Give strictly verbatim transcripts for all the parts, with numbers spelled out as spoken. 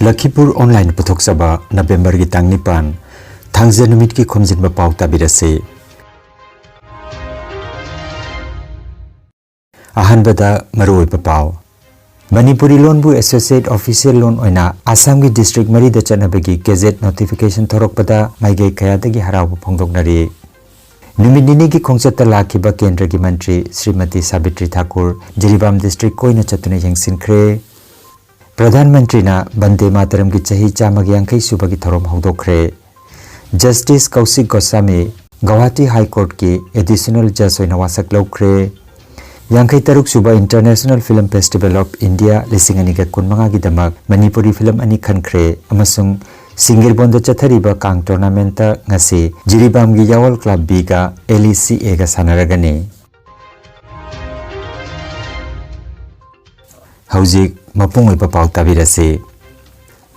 ꯂꯈꯤꯄꯨꯔ online ꯄꯨꯊꯣꯛꯆꯕ ꯅꯕꯦꯝꯕꯔꯒꯤ ꯇꯥꯡ ꯅꯤꯄꯥꯟ, ꯊꯥꯡꯖ ꯅꯨꯃꯤꯠꯀꯤ ꯈꯣꯝꯖꯤꯟꯕ ꯄꯥꯎ ꯇꯥꯕꯤꯔꯁꯤ꯫ ꯑꯍꯥꯟꯕꯗ ꯃꯔꯨꯑꯣꯏꯕ ꯄꯥꯎ꯫ ꯃꯅꯤꯄꯨꯔꯤ ꯂꯣꯟꯕꯨ associate official ꯂꯣꯟ ꯑꯣꯏꯅ ꯑꯁꯥꯝꯒꯤ district ꯃꯔꯤꯗ ꯆꯠꯅꯕꯒꯤ gazette notification ꯊꯣꯔꯛꯄꯗ ꯃꯥꯏꯀꯩ ꯀꯌꯥꯗꯒꯤ ꯍꯔꯥꯎꯕ ꯐꯣꯡꯗꯣꯛꯅꯔꯤ꯫ ꯅꯨꯃꯤꯠ ꯅꯤꯅꯤꯒꯤ ꯈꯣꯡꯆꯠꯇ ꯂꯥꯛꯈꯤꯕ ꯀꯦꯟꯗ꯭ꯔꯒꯤ ꯃꯟꯇ꯭ꯔꯤ ꯁ꯭ꯔꯤꯃꯇꯤ ꯁꯥꯕꯤꯇ꯭ꯔꯤ ꯊꯥꯀꯨꯔ ꯖꯤꯔꯤꯕꯥꯝ district ꯀꯣꯏꯅ ꯆꯠꯇꯨꯅ ꯌꯦꯡꯁꯤꯟꯈ꯭ꯔꯦ꯫ ꯄ꯭ꯔꯙꯥꯟ ꯃꯟꯇ꯭ꯔꯤꯅ ꯕꯟꯗꯦ ꯃꯥꯇꯔꯝꯒꯤ ꯆꯍꯤ ꯆꯥꯝꯃꯒꯤ ꯌꯥꯡꯈꯩ ꯁꯨꯕꯒꯤ ꯊꯧꯔꯝ ꯍꯧꯗꯣꯛꯈ꯭ꯔꯦ꯫ Justice ꯀꯧꯁꯤꯛ ꯒꯣꯁꯥꯃꯤ Guwahati High Courtꯀꯤ additional judge ꯑꯣꯏꯅ ꯋꯥꯁꯛ ꯂꯧꯈ꯭ꯔꯦ꯫ ꯌꯥꯡꯈꯩ ꯇꯔꯨꯛ ꯁꯨꯕ International Film Festival of India ꯂꯤꯁꯤꯡ ꯑꯅꯤꯒ ꯀꯨꯟꯃꯉꯥꯒꯤꯗꯃꯛ ꯃꯅꯤꯄꯨꯔꯤ film ꯑꯅꯤ ꯈꯟꯈ꯭ꯔꯦ ꯑꯃꯁꯨꯡ ꯁꯤꯡꯒꯤꯔꯕꯣꯟꯗ ꯆꯠꯊꯔꯤꯕ ꯀꯥꯡ tournamentꯇ ꯉꯁꯤ ꯖꯤꯔꯤꯕꯥꯝꯒꯤ ꯌꯥꯋꯜ Club Bꯒ LECAꯒ ꯁꯥꯟꯅꯔꯒꯅꯤ꯫ ꯍꯧꯖꯤꯛ ꯃꯄꯨꯡ ꯑꯣꯏꯕ ꯄꯥꯎ ꯇꯥꯕꯤꯔꯁꯤ꯫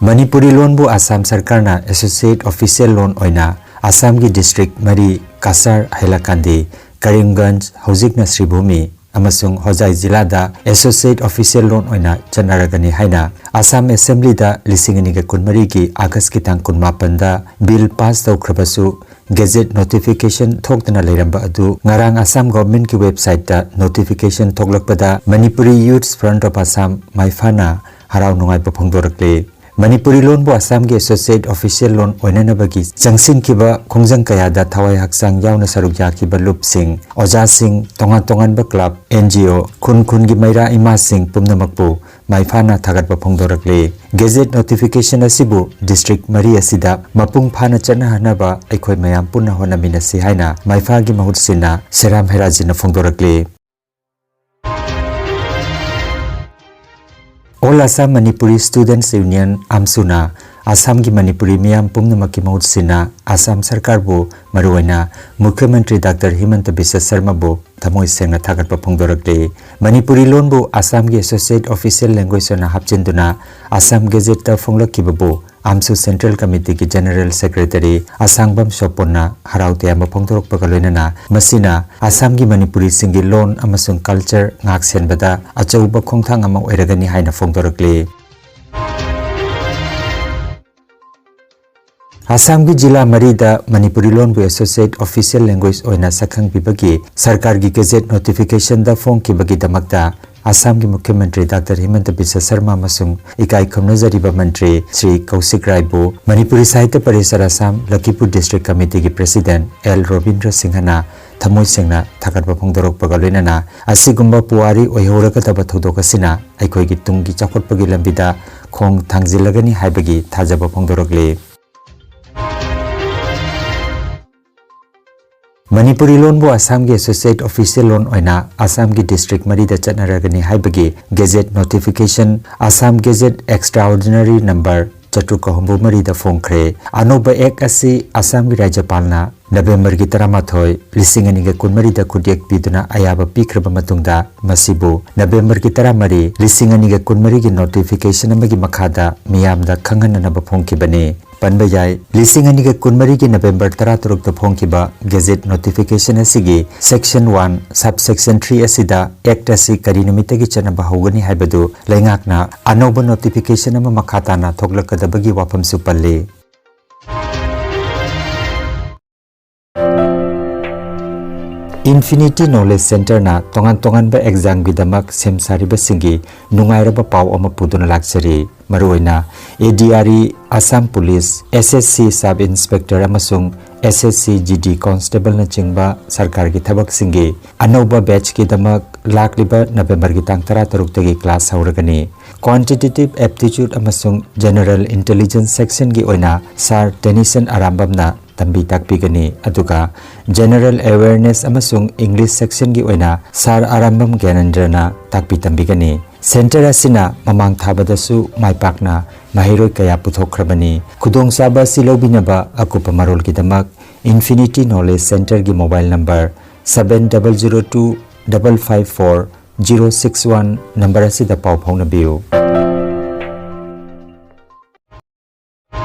ꯃꯅꯤꯄꯨꯔꯤ ꯂꯣꯟꯕꯨ ꯑꯁꯥꯝ ꯁꯔꯀꯥꯔꯅ associate official ꯂꯣꯟ ꯑꯣꯏꯅ ꯑꯁꯥꯝꯒꯤ district ꯃꯔꯤ, ꯀꯁꯥꯔ, ꯍꯩꯂꯥꯀꯥꯟꯗꯤ, ꯀꯔꯤꯝꯒꯟꯖ, ꯍꯧꯖꯤꯛꯅ ꯁ꯭ꯔꯤꯚꯨꯃꯤ, ꯑꯃꯁꯨꯡ ꯍꯣꯖꯥꯏ ꯖꯤꯂꯥꯗ associate official ꯂꯣꯟ ꯑꯣꯏꯅ ꯆꯠꯅꯔꯒꯅꯤ ꯍꯥꯏꯅ ꯑꯁꯥꯝ Assemblyꯗ ꯂꯤꯁꯤꯡ ꯑꯅꯤꯒ ꯀꯨꯟꯃꯔꯤꯒꯤ Augustꯀꯤ ꯇꯥꯡ ꯀꯨꯟꯃꯥꯄꯟꯗ bill pass ꯇꯧꯈ꯭ꯔꯕꯁꯨ, gazette notification ꯊꯣꯛꯇꯅ ꯂꯩꯔꯝꯕ ꯑꯗꯨ ꯉꯔꯥꯡ ꯑꯁꯥꯝ governmentꯀꯤ websiteꯇ notification ꯊꯣꯛꯂꯛꯄꯗ Manipuri Youths Front of Assam, ꯃꯥꯏꯐꯥꯅ ꯍꯔꯥꯎ ꯅꯨꯡꯉꯥꯏꯕ ꯐꯣꯡꯗꯣꯔꯛꯂꯤ꯫ ꯃꯅꯤꯄꯨꯔꯤ ꯂꯣꯟꯕꯨ ꯑꯁꯥꯝꯒꯤ associate official ꯂꯣꯟ ꯑꯣꯏꯅꯅꯕꯒꯤ ꯆꯪꯁꯤꯟꯈꯤꯕ ꯈꯣꯡꯖꯪ ꯀꯌꯥꯗ ꯊꯋꯥꯏ ꯍꯛꯆꯥꯡ ꯌꯥꯎꯅ ꯁꯔꯨꯛ ꯌꯥꯈꯤꯕ ꯂꯨꯞꯁꯤꯡ, ꯑꯣꯖꯥꯁꯤꯡ, ꯇꯣꯉꯥꯟ ꯇꯣꯉꯥꯟꯕ club, NGO, ꯈꯨꯟ ꯈꯨꯟꯒꯤ ꯃꯩꯔꯥ ꯏꯃꯥꯁꯤꯡ ꯄꯨꯝꯅꯃꯛꯄꯨ ꯃꯥꯏꯐꯥꯅ ꯊꯥꯒꯠꯄ ꯐꯣꯡꯗꯣꯔꯛꯂꯤ꯫ Gazette notification ꯑꯁꯤꯕꯨ district ꯃꯔꯤ ꯑꯁꯤꯗ ꯃꯄꯨꯡ ꯐꯥꯅ ꯆꯠꯅꯍꯟꯅꯕ ꯑꯩꯈꯣꯏ ꯃꯌꯥꯝ ꯄꯨꯟꯅ ꯍꯣꯠꯅꯃꯤꯟꯅꯁꯤ ꯍꯥꯏꯅ ꯃꯥꯏꯐꯥꯒꯤ ꯃꯍꯨꯠ ꯁꯤꯟꯅ ꯁꯦꯔꯥꯝ ꯍꯦꯔꯥꯖꯤꯅ ꯐꯣꯡꯗꯣꯔꯛꯂꯤ꯫ All Assam Manipuri Students Union, AMSUꯅ ꯑꯁꯥꯝꯒꯤ ꯃꯅꯤꯄꯨꯔꯤ ꯃꯤꯌꯥꯝ ꯄꯨꯝꯅꯃꯛꯀꯤ ꯃꯍꯨꯠ ꯁꯤꯟꯅ ꯑꯁꯥꯝ ꯁꯔꯀꯥꯔꯕꯨ, ꯃꯔꯨꯑꯣꯏꯅ ꯃꯨꯈ꯭ꯌ ꯃꯟꯇ꯭ꯔꯤ ꯗꯥꯛꯇꯔ ꯍꯤꯃꯟꯇ ꯕꯤꯁ꯭ꯋ ꯁꯔꯃꯕꯨ ꯊꯃꯣꯏ ꯁꯦꯡꯅ ꯊꯥꯒꯠꯄ ꯐꯣꯡꯗꯣꯔꯛꯂꯤ꯫ ꯃꯅꯤꯄꯨꯔꯤ ꯂꯣꯟꯕꯨ ꯑꯁꯥꯝꯒꯤ associate official language ꯑꯣꯏꯅ ꯍꯥꯞꯆꯤꯟꯗꯨꯅ Assam Gazetteꯇ ꯐꯣꯡꯂꯛꯈꯤꯕꯕꯨ AMSU Central Committeeꯒꯤ General Secretary ꯑꯁꯥꯡꯕꯝ ꯁꯣꯄꯣꯟꯅ ꯍꯔꯥꯎ ꯇꯌꯥꯝꯕ ꯐꯣꯡꯗꯣꯔꯛꯄꯒ ꯂꯣꯏꯅꯅ ꯃꯁꯤꯅ ꯑꯁꯥꯝꯒꯤ ꯃꯅꯤꯄꯨꯔꯤꯁꯤꯡꯒꯤ ꯂꯣꯟ ꯑꯃꯁꯨꯡ culture ꯉꯥꯛ ꯁꯦꯟꯕꯗ ꯑꯆꯧꯕ ꯈꯣꯡꯊꯥꯡ ꯑꯃ ꯑꯣꯏꯔꯒꯅꯤ ꯍꯥꯏꯅ ꯐꯣꯡꯗꯣꯔꯛꯂꯤ꯫ ꯑꯁꯥꯝꯒꯤ ꯖꯤꯂꯥ ꯃꯔꯤꯗ ꯃꯅꯤꯄꯨꯔꯤ ꯂꯣꯟꯕꯨ Associate Official Language ꯑꯣꯏꯅ ꯁꯛꯈꯪꯕꯤꯕꯒꯤ ꯁꯔꯀꯥꯔꯒꯤ Gazette notificationꯗ ꯐꯣꯡꯈꯤꯕꯒꯤꯗꯃꯛꯇ ꯑꯁꯥꯝꯒꯤ ꯃꯨꯈ꯭ꯌ ꯃꯟꯇ꯭ꯔꯤ ꯗꯥꯛꯇꯔ ꯍꯤꯃꯟꯇ ꯕꯤꯁ꯭ꯋ ꯁꯔꯃ ꯑꯃꯁꯨꯡ ꯏꯀꯥꯏ ꯈꯨꯝꯅꯖꯔꯤꯕ ꯃꯟꯇ꯭ꯔꯤ ꯁ꯭ꯔꯤ ꯀꯧꯁꯤꯛ ꯔꯥꯏꯕꯨ ꯃꯅꯤꯄꯨꯔꯤ ꯁꯥꯍꯤꯇ꯭ꯌ ꯄꯔꯤꯁꯠ ꯑꯁꯥꯝ ꯂꯈꯤꯄꯨꯔ District Committeeꯒꯤ President ꯑꯦꯜ ꯔꯣꯕꯤꯟꯗ꯭ꯔ ꯁꯤꯡꯍꯅ ꯊꯃꯣꯏ ꯁꯦꯡꯅ ꯊꯥꯒꯠꯄ ꯐꯣꯡꯗꯣꯔꯛꯄꯒ ꯂꯣꯏꯅꯅ ꯑꯁꯤꯒꯨꯝꯕ ꯄꯨꯋꯥꯔꯤ ꯑꯣꯏꯍꯧꯔꯒꯗꯕ ꯊꯧꯗꯣꯛ ꯑꯁꯤꯅ ꯑꯩꯈꯣꯏꯒꯤ ꯇꯨꯡꯒꯤ ꯆꯥꯎꯈꯠꯄꯒꯤ ꯂꯝꯕꯤꯗ ꯈꯣꯡ ꯊꯥꯡꯖꯤꯜꯂꯒꯅꯤ ꯍꯥꯏꯕꯒꯤ ꯊꯥꯖꯕ ꯐꯣꯡꯗꯣꯔꯛꯂꯤ꯫ ꯃꯅꯤꯄꯨꯔꯤ ꯂꯣꯟꯕꯨ ꯑꯁꯥꯝꯒꯤ Associate Official ꯂꯣꯟ ꯑꯣꯏꯅ ꯑꯁꯥꯝꯒꯤ District ꯃꯔꯤꯗ ꯆꯠꯅꯔꯒꯅꯤ ꯍꯥꯏꯕꯒꯤ Gazette notification Assam Gazette Extraordinary number ꯆꯥꯇ꯭ꯔꯨꯛꯀ ꯍꯨꯝꯐꯨ ꯃꯔꯤꯗ ꯐꯣꯡꯈ꯭ꯔꯦ꯫ ꯑꯅꯧꯕ Act ꯑꯁꯤ ꯑꯁꯥꯝꯒꯤ ꯔꯥꯖ꯭ꯌꯄꯥꯜꯅ ꯅꯕꯦꯝꯕꯔꯒꯤ ꯇꯔꯥꯃꯥꯊꯣꯏ, ꯂꯤꯁꯤꯡ ꯑꯅꯤꯒ ꯀꯨꯟꯃꯔꯤꯗ ꯈꯨꯠꯌꯦꯛ ꯄꯤꯗꯨꯅ ꯑꯌꯥꯕ ꯄꯤꯈ꯭ꯔꯕ ꯃꯇꯨꯡꯗ ꯃꯁꯤꯕꯨ ꯅꯕꯦꯝꯕꯔꯒꯤ ꯇꯔꯥꯃꯔꯤ, ꯂꯤꯁꯤꯡ ꯑꯅꯤꯒ ꯀꯨꯟꯃꯔꯤꯒꯤ notification ꯑꯃꯒꯤ ꯃꯈꯥꯗ ꯃꯤꯌꯥꯝꯗ ꯈꯪꯍꯟꯅꯅꯕ ꯐꯣꯡꯈꯤꯕꯅꯤ꯫ ꯄꯟꯕ ꯌꯥꯏ, ꯂꯤꯁꯤꯡ ꯑꯅꯤꯒ ꯀꯨꯟꯃꯔꯤꯒꯤ ꯅꯕꯦꯝꯕꯔ ꯇꯔꯥꯇꯔꯨꯛꯇ ꯐꯣꯡꯈꯤꯕ Gazette notification ꯑꯁꯤꯒꯤ Section one, Subsection three ꯑꯁꯤꯗ Act ꯑꯁꯤ ꯀꯔꯤ ꯅꯨꯃꯤꯠꯇꯒꯤ ꯆꯠꯅꯕ ꯍꯧꯒꯅꯤ ꯍꯥꯏꯕꯗꯨ ꯂꯩꯉꯥꯛꯅ ꯑꯅꯧꯕ notification ꯑꯃ ꯃꯈꯥ ꯇꯥꯅ ꯊꯣꯛꯂꯛꯀꯗꯕꯒꯤ ꯋꯥꯐꯝꯁꯨ ꯄꯜꯂꯤ꯫ Infinity Knowledge Centreꯅ ꯇꯣꯉꯥꯟ ꯇꯣꯉꯥꯟꯕ examꯒꯤꯗꯃꯛ ꯁꯦꯝ ꯁꯥꯔꯤꯕꯁꯤꯡꯒꯤ ꯅꯨꯡꯉꯥꯏꯔꯕ ꯄꯥꯎ ꯑꯃ ꯄꯨꯗꯨꯅ ꯂꯥꯛꯆꯔꯤ꯫ ꯃꯔꯨꯑꯣꯏꯅ ADRE, Assam Police, SSC Sub Inspector ꯑꯃꯁꯨꯡ SSC GD Constableꯅꯆꯤꯡꯕ ꯁꯔꯀꯥꯔꯒꯤ ꯊꯕꯛꯁꯤꯡꯒꯤ ꯑꯅꯧꯕ batchꯀꯤꯗꯃꯛ ꯂꯥꯛꯂꯤꯕ ꯅꯕꯦꯝꯕꯔꯒꯤ ꯇꯥꯡ ꯇꯔꯥꯇꯔꯨꯛꯇꯒꯤ class ꯍꯧꯔꯒꯅꯤ꯫ Quantitative Aptitude ꯑꯃꯁꯨꯡ General Intelligence Sectionꯒꯤ ꯑꯣꯏꯅ Sir Tennyson ꯑꯔꯥꯝꯕꯝꯅ ꯇꯝꯕꯤ ꯇꯥꯛꯄꯤꯒꯅꯤ, ꯑꯗꯨꯒ General Awareness ꯑꯃꯁꯨꯡ English Sectionꯒꯤ ꯑꯣꯏꯅ Sir ꯑꯔꯥꯝꯕꯝ ꯒ꯭ꯌꯥꯅꯦꯟꯗ꯭ꯔꯅ ꯇꯥꯛꯄꯤ ꯇꯝꯕꯤꯒꯅꯤ꯫ Centre ꯑꯁꯤꯅ ꯃꯃꯥꯡ ꯊꯥꯕꯗꯁꯨ ꯃꯥꯏ ꯄꯥꯛꯅ ꯃꯍꯩꯔꯣꯏ ꯀꯌꯥ ꯄꯨꯊꯣꯛꯈ꯭ꯔꯕꯅꯤ꯫ ꯈꯨꯗꯣꯡꯆꯥꯕ ꯑꯁꯤ ꯂꯧꯕꯤꯅꯕ ꯑꯀꯨꯞꯄ ꯃꯔꯣꯜꯒꯤꯗꯃꯛ Infinity Knowledge Centreꯒꯤ mobile number seven double zero two double five four zero six one number ꯑꯁꯤꯗ ꯄꯥꯎ ꯐꯥꯎꯅꯕꯤꯌꯨ꯫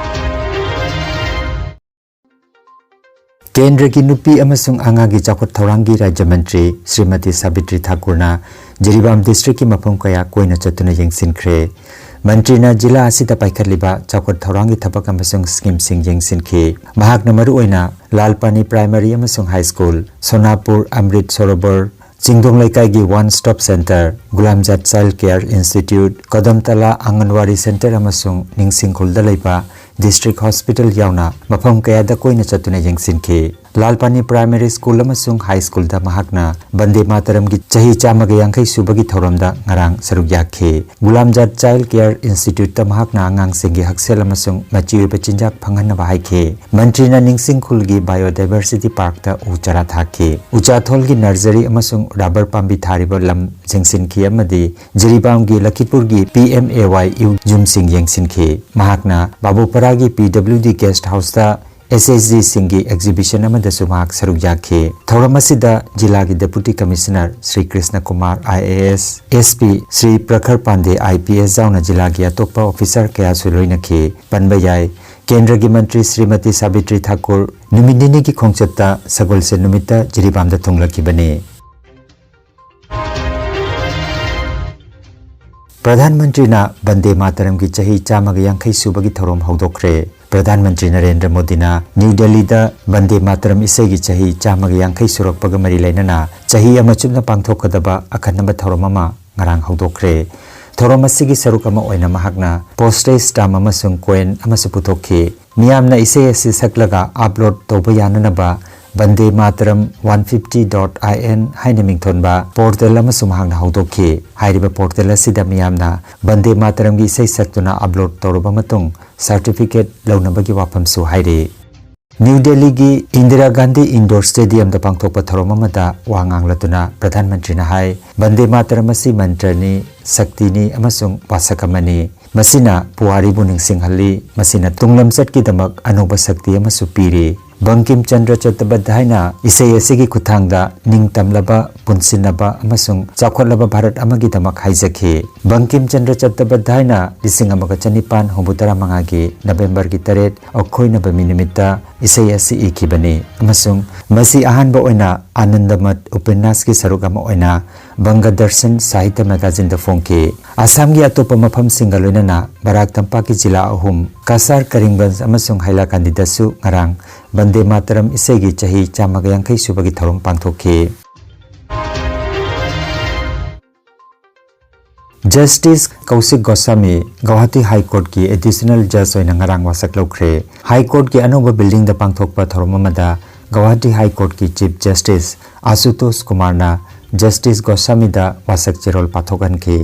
ꯀꯦꯟꯗ꯭ꯔꯒꯤ ꯅꯨꯄꯤ ꯑꯃꯁꯨꯡ ꯑꯉꯥꯡꯒꯤ ꯆꯥꯎꯈꯠ ꯊꯧꯔꯥꯡꯒꯤ ꯔꯥꯖ꯭ꯌ ꯃꯟꯇ꯭ꯔꯤ ꯁ꯭ꯔꯤꯃꯇꯤ ꯁꯥꯕꯤꯇ꯭ꯔꯤ ꯊꯥꯀꯨꯔꯅ ꯖꯤꯔꯤꯕꯥꯝ ꯗꯤꯁꯇ꯭ꯔꯤꯛꯀꯤ ꯃꯐꯝ ꯀꯌꯥ ꯀꯣꯏꯅ ꯆꯠꯇꯨꯅ ꯌꯦꯡꯁꯤꯟꯈ꯭ꯔꯦ꯫ ꯃꯟꯇ꯭ꯔꯤꯅ ꯖꯤꯂꯥ ꯑꯁꯤꯗ ꯄꯥꯏꯈꯠꯂꯤꯕ ꯆꯥꯎꯈꯠ ꯊꯧꯔꯥꯡꯒꯤ ꯊꯕꯛ ꯑꯃꯁꯨꯡ ꯁ꯭ꯀꯤꯝꯁꯤꯡ ꯌꯦꯡꯁꯤꯟꯈꯤ꯫ ꯃꯍꯥꯛꯅ ꯃꯔꯨꯑꯣꯏꯅ ꯂꯥꯜ ꯄꯥꯅꯤ ꯄ꯭ꯔꯥꯏꯃꯥꯔꯤ ꯑꯃꯁꯨꯡ ꯍꯥꯏ ꯁ꯭ꯀꯨꯜ, ꯁꯣꯅꯥꯄꯨꯔ, ꯑꯃ꯭ꯔꯤꯠ ꯁꯣꯔꯣꯕꯔ, ꯆꯤꯡꯗꯣꯡ ꯂꯩꯀꯥꯏꯒꯤ one stop centre, Gulamjat child care institute, Kadamtala anganwadi centre ꯑꯃꯁꯨꯡ ꯅꯤꯡꯁꯤꯡꯈꯨꯜꯗ ꯂꯩꯕ ꯗꯤꯁꯇ꯭ꯔꯤꯛ ꯍꯣꯁꯄꯤꯇꯥꯜ ꯌꯥꯎꯅ ꯃꯐꯝ ꯀꯌꯥꯗ ꯀꯣꯏꯅ ꯆꯠꯇꯨꯅ ꯌꯦꯡꯁꯤꯟꯈꯤ꯫ ꯂꯥꯜ ꯄꯥꯅꯤ ꯄ꯭ꯔꯥꯏꯃꯥꯔꯤ ꯁ꯭ꯀꯨꯜ ꯑꯃꯁꯨꯡ ꯍꯥꯏ ꯁ꯭ꯀꯨꯜꯗ ꯃꯍꯥꯛꯅ ꯕꯟꯗꯦ ꯃꯥꯇꯔꯝꯒꯤ ꯆꯍꯤ ꯆꯥꯝꯃꯒ ꯌꯥꯡꯈꯩ ꯁꯨꯕꯒꯤ ꯊꯧꯔꯝꯗ ꯉꯔꯥꯡ ꯁꯔꯨꯛ ꯌꯥꯈꯤ꯫ ꯒꯨꯂꯥꯝꯖꯥꯠ ꯆꯥꯏꯜ ꯀꯦꯌꯔ ꯏꯟꯁꯇꯤꯇ꯭ꯌꯨꯠꯇ ꯃꯍꯥꯛꯅ ꯑꯉꯥꯡꯁꯤꯡꯒꯤ ꯍꯛꯁꯦꯜ ꯑꯃꯁꯨꯡ ꯃꯆꯤ ꯑꯣꯏꯕ ꯆꯤꯟꯖꯥꯛ ꯐꯪꯍꯟꯅꯕ ꯍꯥꯏꯈꯤ꯫ ꯃꯟꯇ꯭ꯔꯤꯅ ꯅꯤꯡꯁꯤꯡ ꯈꯨꯜꯒꯤ ꯕꯥꯏꯑꯣꯗꯥꯏꯚꯔꯁꯤꯇꯤ ꯄꯥꯔꯛꯇ ꯎ ꯆꯥꯔꯥ ꯊꯥꯈꯤ꯫ ꯎꯆꯥꯊꯣꯜꯒꯤ ꯅꯔꯖꯔꯤ ꯑꯃꯁꯨꯡ ꯔꯕꯔ ꯄꯥꯝꯕꯤ ꯊꯥꯔꯤꯕ ꯂꯝ ꯌꯦꯡꯁꯤꯟꯈꯤ ꯑꯃꯗꯤ ꯖꯤꯔꯤꯕꯥꯝꯒꯤ ꯂꯈꯤꯄꯨꯔꯒꯤ ꯄꯤ ꯑꯦꯝ ꯑꯦ ꯋꯥꯏ ꯌꯨꯝꯁꯤꯡ ꯌꯦꯡꯁꯤꯟꯈꯤ꯫ ꯃꯍꯥꯛꯅ ꯕꯥꯕꯨꯄꯔꯥꯒꯤ ꯄꯤ ꯗꯕ꯭ꯂꯤꯎ ꯗꯤ ꯒꯦꯁꯠ ꯍꯥꯎꯁꯇ ꯑꯦꯁ ꯑꯦꯁ ꯖꯤꯁꯤꯡꯒꯤ ꯑꯦꯛꯖꯤꯕꯤꯁꯟ ꯑꯃꯗꯁꯨ ꯃꯍꯥꯛ ꯁꯔꯨꯛ ꯌꯥꯈꯤ꯫ ꯊꯧꯔꯝ ꯑꯁꯤꯗ ꯖꯤꯂꯥꯒꯤ deputy commissioner Shri Krishna Kumar I A S, S P Shri Prakhar Pande I P S ꯌꯥꯎꯅ ꯖꯤꯂꯥꯒꯤ ꯑꯇꯣꯞꯄ ꯑꯣꯐꯤꯁꯥꯔ ꯀꯌꯥꯁꯨ ꯂꯣꯏꯅꯈꯤ꯫ ꯄꯟꯕ ꯌꯥꯏ, ꯀꯦꯟꯗ꯭ꯔꯒꯤ ꯃꯟꯇ꯭ꯔꯤ ꯁ꯭ꯔꯤꯃꯇꯤ ꯁꯥꯕꯤꯇ꯭ꯔꯤ ꯊꯥꯀꯨꯔ ꯅꯨꯃꯤꯠ ꯅꯤꯅꯤꯒꯤ ꯈꯣꯡꯆꯠꯇ ꯁꯒꯣꯜꯁꯦꯟ ꯅꯨꯃꯤꯠꯇ ꯖꯤꯔꯤꯕꯥꯝꯗ ꯊꯨꯡꯂꯛꯈꯤꯕꯅꯤ꯫ ꯄ꯭ꯔꯙꯥꯟ ꯃꯟꯇ꯭ꯔꯤꯅ ꯕꯟꯗꯦ ꯃꯥꯇꯔꯝꯒꯤ ꯆꯍꯤ ꯆꯥꯝꯃꯒ ꯌꯥꯡꯈꯩ ꯁꯨꯕꯒꯤ ꯊꯧꯔꯝ ꯍꯧꯗꯣꯛꯈ꯭ꯔꯦ꯫ ꯄ꯭ꯔꯙꯥꯟ ꯃꯟꯇ꯭ꯔꯤ ꯅꯔꯦꯟꯗ꯭ꯔ ꯃꯣꯗꯤꯅ ꯅ꯭ꯌꯨ ꯗꯦꯜꯂꯤꯗ ꯕꯟꯗꯦ ꯃꯥꯇꯔꯝ ꯏꯁꯩꯒꯤ ꯆꯍꯤ ꯆꯥꯝꯃꯒ ꯌꯥꯡꯈꯩ ꯁꯨꯔꯛꯄꯒ ꯃꯔꯤ ꯂꯩꯅꯅ ꯆꯍꯤ ꯑꯃ ꯆꯨꯞꯅ ꯄꯥꯡꯊꯣꯛꯀꯗꯕ ꯑꯈꯟꯅꯕ ꯊꯧꯔꯝ ꯑꯃ ꯉꯔꯥꯡ ꯍꯧꯗꯣꯛꯈ꯭ꯔꯦ꯫ ꯊꯧꯔꯝ ꯑꯁꯤꯒꯤ ꯁꯔꯨꯛ ꯑꯃ ꯑꯣꯏꯅ ꯃꯍꯥꯛꯅ ꯄꯣꯁꯇꯦꯖ ꯁ꯭ꯇꯥꯝ ꯑꯃꯁꯨꯡ ꯀꯣꯏꯟ ꯑꯃꯁꯨ ꯄꯨꯊꯣꯛꯈꯤ꯫ ꯃꯤꯌꯥꯝꯅ ꯏꯁꯩ ꯑꯁꯤ ꯁꯛꯂꯒ ꯑꯞꯂꯣꯗ ꯇꯧꯕ ꯌꯥꯅꯅꯕ Vande Mataram one fifty dot I N ꯍꯥꯏꯅ ꯃꯤꯡꯊꯣꯟꯕ ꯄꯣꯔꯇꯦꯜ ꯑꯃꯁꯨ ꯃꯍꯥꯛꯅ ꯍꯧꯗꯣꯛꯈꯤ꯫ ꯍꯥꯏꯔꯤꯕ ꯄꯣꯔꯇꯦꯜ ꯑꯁꯤꯗ ꯃꯤꯌꯥꯝꯅ ꯕꯟꯗꯦ ꯃꯥꯇꯔꯝꯒꯤ ꯏꯁꯩ ꯁꯛꯇꯨꯅ ꯑꯞꯂꯣꯗ ꯇꯧꯔꯕ ꯃꯇꯨꯡ ꯁꯥꯔꯇꯤꯐꯤꯀꯦꯠ ꯂꯧꯅꯕꯒꯤ ꯋꯥꯐꯝꯁꯨ ꯍꯥꯏꯔꯤ꯫ ꯅ꯭ꯌꯨ ꯗꯦꯜꯂꯤꯒꯤ ꯏꯟꯗꯤꯔꯥ ꯒꯥꯟꯙꯤ ꯏꯟꯗꯣꯔ ꯁ꯭ꯇꯦꯗꯤꯌꯝꯗ ꯄꯥꯡꯊꯣꯛꯄ ꯊꯧꯔꯝ ꯑꯃꯗ ꯋꯥ ꯉꯥꯡꯂꯗꯨꯅ ꯄ꯭ꯔꯙꯥꯟ ꯃꯟꯇ꯭ꯔꯤꯅ ꯍꯥꯏ, ꯕꯟꯗꯦ ꯃꯥꯇꯔꯝ ꯑꯁꯤ ꯃꯟꯇ꯭ꯔꯅꯤ, ꯁꯛꯇꯤꯅꯤ ꯑꯃꯁꯨꯡ ꯋꯥꯁꯛ ꯑꯃꯅꯤ꯫ ꯃꯁꯤꯅ ꯄꯨꯋꯥꯔꯤꯕꯨ ꯅꯤꯡꯁꯤꯡꯍꯜꯂꯤ, ꯃꯁꯤꯅ ꯇꯨꯡꯂꯝꯆꯠꯀꯤꯗꯃꯛ ꯑꯅꯧꯕ ꯁꯛꯇꯤ ꯑꯃꯁꯨ ꯄꯤꯔꯤ꯫ ꯕꯪꯀꯤꯝ ꯆꯟꯗ꯭ꯔ ꯆꯠꯇꯣꯄꯥꯙ꯭ꯌꯥꯌꯅ ꯏꯁꯩ ꯑꯁꯤꯒꯤ ꯈꯨꯠꯊꯥꯡꯗ ꯅꯤꯡꯇꯝꯂꯕ, ꯄꯨꯟꯁꯤꯟꯅꯕ ꯑꯃꯁꯨꯡ ꯆꯥꯎꯈꯠꯂꯕ ꯚꯥꯔꯠ ꯑꯃꯒꯤꯗꯃꯛ ꯍꯥꯏꯖꯈꯤ꯫ ꯕꯪꯀꯤꯝ ꯆꯟꯗ꯭ꯔ ꯆꯠꯇꯣꯄꯥꯙ꯭ꯌꯥꯌꯅ ꯂꯤꯁꯤꯡ ꯑꯃꯒ ꯆꯅꯤꯄꯥꯟ ꯍꯨꯝꯐꯨꯇꯔꯥ ꯃꯉꯥꯒꯤ ꯅꯕꯦꯝꯕꯔꯒꯤ ꯇꯔꯦꯠ, ꯑꯣꯛꯈꯣꯏ ꯅꯕꯃꯤ ꯅꯨꯃꯤꯠꯇ ꯏꯁꯩ ꯑꯁꯤ ꯏꯈꯤꯕꯅꯤ ꯑꯃꯁꯨꯡ ꯃꯁꯤ ꯑꯍꯥꯟꯕ ꯑꯣꯏꯅ ꯑꯥꯅꯟꯗꯃꯊ ꯎꯄꯟꯌꯥꯁꯀꯤ ꯁꯔꯨꯛ ꯑꯃ ꯑꯣꯏꯅ ꯕꯪꯒ ꯗꯔꯁꯟ ꯁꯥꯍꯤꯇ꯭ꯌ ꯃꯦꯒꯥꯖꯤꯟꯗ ꯐꯣꯡꯈꯤ꯫ ꯑꯁꯥꯝꯒꯤ ꯑꯇꯣꯞꯄ ꯃꯐꯝꯁꯤꯡꯒ ꯂꯣꯏꯅꯅ ꯕꯔꯥꯛ ꯇꯝꯄꯥꯛꯀꯤ ꯖꯤꯂꯥ ꯑꯍꯨꯝ, ꯀꯁꯥꯔ, ꯀꯔꯤꯝꯒꯟꯖ ꯑꯃꯁꯨꯡ ꯍꯥꯏꯂꯥꯀꯥꯟꯗꯤꯗꯁꯨ ꯉꯔꯥꯡ ꯕꯟꯗꯦ ꯃꯥꯇꯔꯝ ꯏꯁꯩꯒꯤ ꯆꯍꯤ ꯆꯥꯝꯃꯒ ꯌꯥꯡꯈꯩ ꯁꯨꯕꯒꯤ ꯊꯧꯔꯝ ꯄꯥꯡꯊꯣꯛꯈꯤ꯫ ꯖꯁꯇꯤꯁ ꯀꯧꯁꯤꯛ ꯒꯣꯁ꯭ꯋꯥꯃꯤ ꯒꯧꯍꯥꯇꯤ ꯍꯥꯏ ꯀꯣꯔꯠꯀꯤ ꯑꯦꯗꯤꯁꯅꯦꯜ ꯖꯖ ꯑꯣꯏꯅ ꯉꯔꯥꯡ ꯋꯥꯁꯛ ꯂꯧꯈ꯭ꯔꯦ꯫ ꯍꯥꯏ ꯀꯣꯔꯠꯀꯤ ꯑꯅꯧꯕ ꯕꯤꯜꯗꯤꯡꯗ ꯄꯥꯡꯊꯣꯛꯄ ꯊꯧꯔꯝ ꯑꯃꯗ ꯒꯧꯍꯥꯇꯤ ꯍꯥꯏ ꯀꯣꯔꯠꯀꯤ ꯆꯤꯐ ꯖꯁꯇꯤꯁ ꯑꯁꯨꯇꯣꯁ ꯀꯨꯃꯥꯔꯅ ꯖꯁꯇꯤꯁ ꯒꯣꯁ꯭ꯋꯥꯃꯤꯗ ꯋꯥꯁꯛ ꯆꯦꯔꯣꯜ ꯄꯥꯊꯣꯛꯍꯟꯈꯤ꯫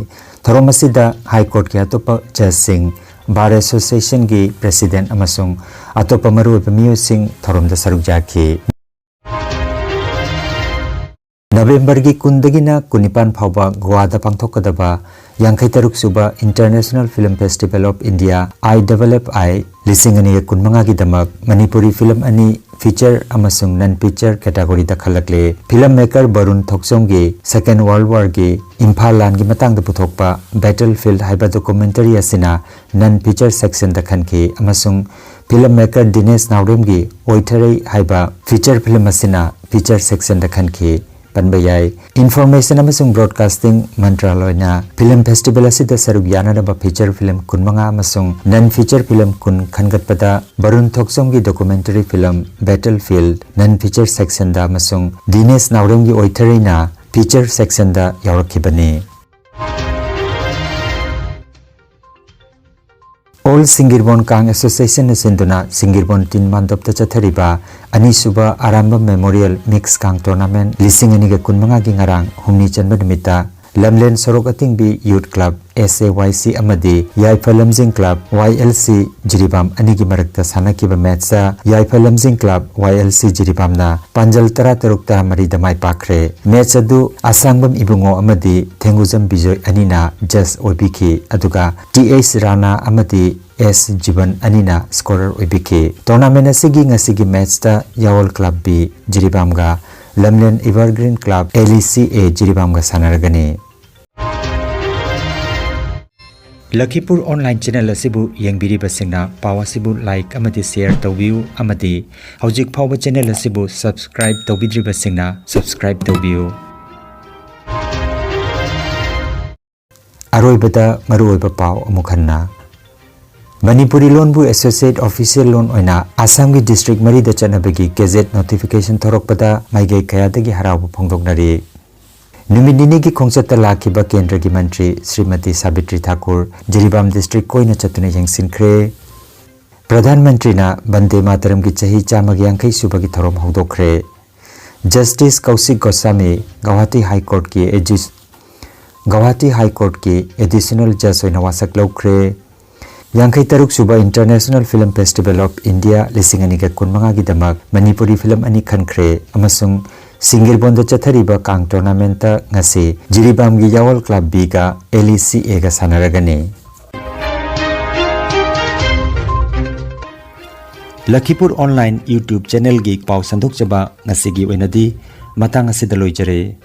ꯊꯧꯔꯝ ꯑꯁꯤꯗ ꯍꯥꯏ ꯀꯣꯔꯠꯀꯤ ꯑꯇꯣꯞꯄ ꯖꯖꯁꯤꯡ, ꯕꯥꯔ ꯑꯦꯁꯣꯁꯤꯌꯦꯁꯟꯒꯤ ꯄ꯭ꯔꯦꯁꯤꯗꯦꯟꯠ ꯑꯃꯁꯨꯡ ꯑꯇꯣꯞꯄ ꯃꯔꯨꯑꯣꯏꯕ ꯃꯤꯑꯣꯏꯁꯤꯡ ꯊꯧꯔꯝꯗ ꯁꯔꯨꯛ ꯌꯥꯈꯤ꯫ ꯅꯕꯦꯝꯕꯔꯒꯤ ꯀꯨꯟꯗꯒꯤꯅ ꯀꯨꯟꯅꯤꯄꯥꯟ ꯐꯥꯎꯕ ꯒꯣꯋꯥꯗ ꯄꯥꯡꯊꯣꯛꯀꯗꯕ ꯌꯥꯡꯈꯩ ꯇꯔꯨꯛ ꯁꯨꯕ international film festival of India, I double F I, ꯂꯤꯁꯤꯡ ꯑꯅꯤꯒ ꯀꯨꯟꯃꯉꯥꯒꯤꯗꯃꯛ ꯃꯅꯤꯄꯨꯔꯤ ꯐꯤꯂꯝ ꯑꯅꯤ, ꯐꯤꯆꯔ ꯑꯃꯁꯨꯡ ꯅꯟ ꯐꯤꯆꯔ ꯀꯦꯇꯥꯒꯣꯔꯤꯗ ꯈꯜꯂꯛꯂꯦ꯫ ꯐꯤꯂꯝ ꯃꯦꯀꯔ ꯕꯔꯨꯟ ꯊꯣꯛꯆꯣꯝꯒꯤ ꯁꯦꯀꯦꯟ ꯋꯥꯔꯜꯗ ꯋꯥꯔꯒꯤ ꯏꯝꯐꯥꯜ ꯂꯥꯟꯒꯤ ꯃꯇꯥꯡꯗ ꯄꯨꯊꯣꯛꯄ ꯕꯦꯇꯜ ꯐꯤꯜꯗ ꯍꯥꯏꯕ ꯗꯣꯀꯨꯃꯦꯟꯇꯔꯤ ꯑꯁꯤꯅ ꯅꯟ ꯐꯤꯆꯔ ꯁꯦꯛꯁꯟꯗ ꯈꯟꯈꯤ ꯑꯃꯁꯨꯡ ꯐꯤꯂꯝ ꯃꯦꯀꯔ ꯗꯤꯅꯦꯁ ꯅꯥꯎꯔꯦꯝꯒꯤ ꯑꯣꯏꯊꯔꯩ ꯍꯥꯏꯕ ꯐꯤꯆꯔ ꯐꯤꯂꯝ ꯑꯁꯤꯅ ꯐꯤꯆꯔ ꯁꯦꯛꯁꯟꯗ ꯈꯟꯈꯤ꯫ ꯄꯟꯕ ꯌꯥꯏ꯫ ꯏꯟꯐꯣꯔꯃꯦꯁꯟ ꯑꯃꯁꯨꯡ ꯕ꯭ꯔꯣꯗꯀꯥꯁꯇꯤꯡ ꯃꯟꯇ꯭ꯔꯥꯂꯣꯏꯅ ꯐꯤꯂꯝ ꯐꯦꯁꯇꯤꯚꯦꯜ ꯑꯁꯤꯗ ꯁꯔꯨꯛ ꯌꯥꯅꯅꯕ ꯐꯤꯆꯔ ꯐꯤꯂꯝ ꯀꯨꯟꯃꯉꯥ ꯑꯃꯁꯨꯡ ꯅꯟ ꯐꯤꯆꯔ ꯐꯤꯂꯝ ꯀꯨꯟ ꯈꯟꯒꯠꯄꯗ ꯕꯔꯨꯟ ꯊꯣꯛꯆꯣꯝꯒꯤ ꯗꯣꯀꯨꯃꯦꯟꯇꯔꯤ ꯐꯤꯂꯝ ꯕꯦꯇꯜ ꯐꯤꯜꯗ ꯅꯟ ꯐꯤꯆꯔ ꯁꯦꯛꯁꯟꯗ ꯑꯃꯁꯨꯡ ꯗꯤꯅꯦꯁ ꯅꯥꯎꯔꯦꯝꯒꯤ ꯑꯣꯏꯊꯔꯩꯅ ꯐꯤꯆꯔ ꯁꯦꯛꯁꯟꯗ ꯌꯥꯎꯔꯛꯈꯤꯕꯅꯤ꯫ ꯑꯣꯜ ꯁꯤꯡꯒꯤꯔꯕꯣꯟ ꯀꯥꯡ ꯑꯦꯁꯣꯁꯤꯌꯦꯁꯟꯅ ꯁꯤꯟꯗꯨꯅ ꯁꯤꯡꯒꯤꯔꯕꯣꯟ ꯇꯤꯟ ꯃꯥꯟꯗꯞꯇ ꯆꯠꯊꯔꯤꯕ ꯑꯅꯤꯁꯨꯕ ꯑꯔꯥꯝꯕꯝ ꯃꯦꯃꯣꯔꯤꯌꯦꯜ ꯃꯤꯛꯁ ꯀꯥꯡ ꯇꯣꯔꯅꯥꯃꯦꯟ ꯂꯤꯁꯤꯡ ꯑꯅꯤꯒ ꯀꯨꯟꯃꯉꯥꯒꯤ ꯉꯔꯥꯡ ꯍꯨꯝꯅꯤ ꯆꯟꯕ ꯅꯨꯃꯤꯠꯇ ꯂꯝꯂꯦꯟ ꯁꯣꯔꯣꯛ ꯑꯇꯤꯡꯕꯤ ꯌꯨꯠ ꯀ꯭ꯂꯕ, ꯑꯦꯁ ꯑꯦ ꯋꯥꯏ ꯁꯤ, ꯑꯃꯗꯤ ꯌꯥꯏꯐ ꯂꯝꯖꯤꯡ ꯀ꯭ꯂꯕ, ꯋꯥꯏ ꯑꯦꯜ ꯁꯤ, ꯖꯤꯔꯤꯕꯥꯝ ꯑꯅꯤꯒꯤ ꯃꯔꯛꯇ ꯁꯥꯟꯅꯈꯤꯕ ꯃꯦꯠꯁꯇ ꯌꯥꯏꯐ ꯂꯝꯖꯤꯡ ꯀ꯭ꯂꯕ, ꯋꯥꯏ ꯑꯦꯜ ꯁꯤ, ꯖꯤꯔꯤꯕꯥꯝꯅ ꯄꯥꯟꯖꯜ ꯇꯔꯥꯇꯔꯨꯛꯇ ꯃꯔꯤꯗ ꯃꯥꯏ ꯄꯥꯛꯈ꯭ꯔꯦ꯫ ꯃꯦꯠꯁ ꯑꯗꯨ ꯑꯁꯥꯡꯕꯝ ꯏꯕꯨꯡꯉꯣ ꯑꯃꯗꯤ ꯊꯦꯡꯒꯨꯖꯝ ꯕꯤꯖꯣꯏ ꯑꯅꯤꯅ ꯖꯁ ꯑꯣꯏꯕꯤꯈꯤ, ꯑꯗꯨꯒ ꯇꯤ ꯑꯩꯆ ꯔꯥꯅꯥ ꯑꯃꯗꯤ ꯑꯦꯁ ꯖꯤꯕꯟ ꯑꯅꯤꯅ ꯁ꯭ꯀꯣꯔꯔ ꯑꯣꯏꯕꯤꯈꯤ꯫ ꯇꯣꯔꯅꯥꯃꯦꯟ ꯑꯁꯤꯒꯤ ꯉꯁꯤꯒꯤ ꯃꯦꯠꯁꯇ ꯌꯥꯋꯜ ꯀ꯭ꯂꯕ ꯕꯤ ꯖꯤꯔꯤꯕꯥꯝꯒ Lamlen evergreen club, L E C A, ꯖꯤꯔꯤꯕꯥꯝꯒ ꯁꯥꯟꯅꯔꯒꯅꯤ꯫ ꯂꯈꯤꯄꯨꯔ online channel ꯑꯁꯤꯕꯨ ꯌꯦꯡꯕꯤꯔꯤꯕꯁꯤꯡꯅ ꯄꯥꯎ ꯑꯁꯤꯕꯨ ꯂꯥꯏꯛ ꯑꯃꯗꯤ ꯁꯦꯌꯔ ꯇꯧꯕꯤꯌꯨ, ꯑꯃꯗꯤ ꯍꯧꯖꯤꯛ ꯐꯥꯎꯕ ꯆꯦꯅꯦꯜ ꯑꯁꯤꯕꯨ ꯁꯕꯁꯀ꯭ꯔꯥꯏꯕ ꯇꯧꯕꯤꯗ꯭ꯔꯤꯕꯁꯤꯡꯅ ꯁꯕꯁꯀ꯭ꯔꯥꯏꯕ ꯇꯧꯕꯤꯌꯨ꯫ ꯑꯔꯣꯏꯕꯗ ꯃꯔꯨꯑꯣꯏꯕ ꯄꯥꯎ ꯑꯃꯨꯛ ꯍꯟꯅ꯫ ꯃꯅꯤꯄꯨꯔꯤ ꯂꯣꯟꯕꯨ ꯑꯦꯁꯣꯁꯤꯌꯦꯠ ꯑꯣꯐꯤꯁꯤꯌꯦꯜ ꯂꯣꯟ ꯑꯣꯏꯅ ꯑꯁꯥꯝꯒꯤ ꯗꯤꯁꯇ꯭ꯔꯤꯛ ꯃꯔꯤꯗ ꯆꯠꯅꯕꯒꯤ ꯒꯦꯖꯦꯠ ꯅꯣꯇꯤꯐꯤꯀꯦꯁꯟ ꯊꯣꯔꯛꯄꯗ ꯃꯥꯏꯀꯩ ꯀꯌꯥꯗꯒꯤ ꯍꯔꯥꯎꯕ ꯐꯣꯡꯗꯣꯛꯅꯔꯤ꯫ ꯅꯨꯃꯤꯠ ꯅꯤꯅꯤꯒꯤ ꯈꯣꯡꯆꯠꯇ ꯂꯥꯛꯈꯤꯕ ꯀꯦꯟꯗ꯭ꯔꯒꯤ ꯃꯟꯇ꯭ꯔꯤ ꯁ꯭ꯔꯤꯃꯇꯤ ꯁꯥꯕꯤꯇ꯭ꯔꯤ ꯊꯥꯀꯨꯔ ꯖꯤꯔꯤꯕꯥꯝ ꯗꯤꯁꯇ꯭ꯔꯤꯛ ꯀꯣꯏꯅ ꯆꯠꯇꯨꯅ ꯌꯦꯡꯁꯤꯟꯈ꯭ꯔꯦ꯫ ꯄ꯭ꯔꯙꯥꯟ ꯃꯟꯇ꯭ꯔꯤꯅ ꯕꯟꯗꯦ ꯃꯥꯇꯔꯝꯒꯤ ꯆꯍꯤ ꯆꯥꯝꯃꯒ ꯌꯥꯡꯈꯩ ꯁꯨꯕꯒꯤ ꯊꯧꯔꯝ ꯍꯧꯗꯣꯛꯈ꯭ꯔꯦ꯫ ꯖꯁꯇꯤꯁ ꯀꯧꯁꯤꯛ ꯒꯣꯁꯥꯃꯤ ꯒꯧꯍꯥꯇꯤ ꯍꯥꯏ ꯀꯣꯔꯠꯀꯤ ꯑꯦꯖꯤꯁ-, ꯒꯧꯍꯥꯇꯤ ꯍꯥꯏ ꯀꯣꯔꯠꯀꯤ ꯑꯦꯗꯤꯁꯅꯦꯜ ꯖꯖ ꯑꯣꯏꯅ ꯋꯥꯁꯛ ꯂꯧꯈ꯭ꯔꯦ꯫ ꯌꯥꯡꯈꯩ ꯇꯔꯨꯛ ꯁꯨꯕ international film festival of India ꯂꯤꯁꯤꯡ ꯑꯅꯤꯒ ꯀꯨꯟꯃꯉꯥꯒꯤꯗꯃꯛ ꯃꯅꯤꯄꯨꯔꯤ ꯐꯤꯂꯝ ꯑꯅꯤ ꯈꯟꯈ꯭ꯔꯦ, ꯑꯃꯁꯨꯡ ꯁꯤꯡꯒꯤꯔꯕꯣꯟꯗ ꯆꯠꯊꯔꯤꯕ ꯀꯥꯡ ꯇꯣꯔꯅꯥꯃꯦꯟꯠꯇ ꯉꯁꯤ ꯖꯤꯔꯤꯕꯥꯝꯒꯤ ꯌꯥꯋꯜ ꯀ꯭ꯂꯕ ꯕꯤꯒ ꯑꯦꯜ ꯏ ꯁꯤ ꯑꯦꯒ ꯁꯥꯟꯅꯔꯒꯅꯤ꯫ ꯂꯈꯤꯄꯨꯔ ꯑꯣꯟꯂꯥꯏꯟ YouTube ꯆꯦꯅꯦꯜꯒꯤ ꯄꯥꯎ ꯁꯟꯗꯣꯛꯆꯕ ꯉꯁꯤꯒꯤ ꯑꯣꯏꯅꯗꯤ ꯃꯇꯥꯡ ꯑꯁꯤꯗ ꯂꯣꯏꯖꯔꯦ꯫